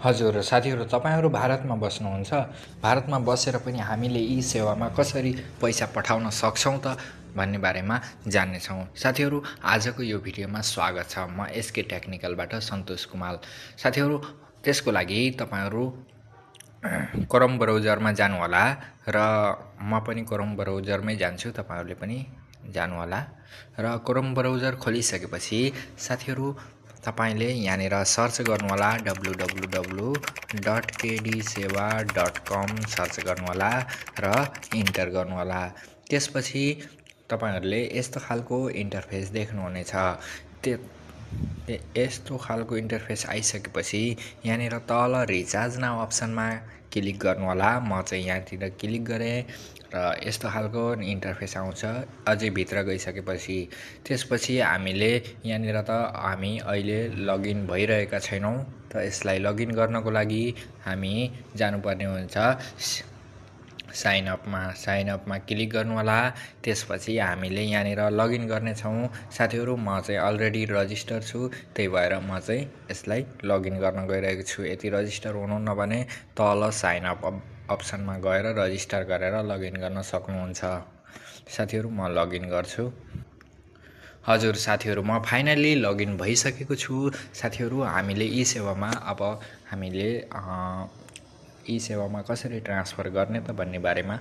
हजुर साथीहरू, तपाईँहरू भारतमा बस्नुहुन्छ। भारतमा बसेर पनि हामीले यी सेवामा कसरी पैसा पठाउन सक्छौँ त भन्ने बारेमा जान्नेछौँ। साथीहरू, आजको यो भिडियोमा स्वागत छ। म एसके टेक्निकलबाट सन्तोष कुमार। साथीहरू, त्यसको लागि तपाईँहरू क्रोम ब्राउजरमा जानुहोला र म पनि क्रोम ब्राउजरमै जान्छु, तपाईँहरूले पनि जानुहोला। र क्रोम ब्राउजर खोलिसकेपछि साथीहरू तपाईले यहाँनिर सर्च गर्नुहोला www.kdseva.com सर्च गर्नुहोला र इन्टर गर्नुहोला। त्यसपछि तपाईहरूले यस्तो खालको इन्टरफेस देख्नुहुनेछ। यस्तो खालको इन्टरफेस आइसकेपछि यहाँनिर तल रिचार्ज नाउ अप्सनमा क्लिक गर्नुहोला। म चाहिँ यहाँतिर क्लिक गरेँ र यस्तो खालको इन्टरफेस आउँछ। अझै भित्र गइसकेपछि त्यसपछि हामीले यहाँनिर हामी अहिले लगइन भइरहेका छैनौँ, त यसलाई लगइन गर्नको लागि हामी जानुपर्ने हुन्छ साइन अपमा क्लिक गर्नुहोला। त्यसपछि हामीले यहाँनिर लगइन गर्नेछौँ। साथीहरू, म चाहिँ अलरेडी रजिस्टर छु, त्यही भएर म चाहिँ यसलाई लगइन गर्न गइरहेको छु। यदि रजिस्टर हुनुहुन्न भने तल साइन अप अप्सनमा गएर रजिस्टर गरेर लगइन गर्न सक्नुहुन्छ। साथीहरू, म लगइन गर्छु। हजुर साथीहरू, म फाइनल्ली लगइन भइसकेको छु। साथीहरू, हामीले यी सेवामा हामीले यी सेवामा कसरी ट्रान्सफर गर्ने त भन्ने बारेमा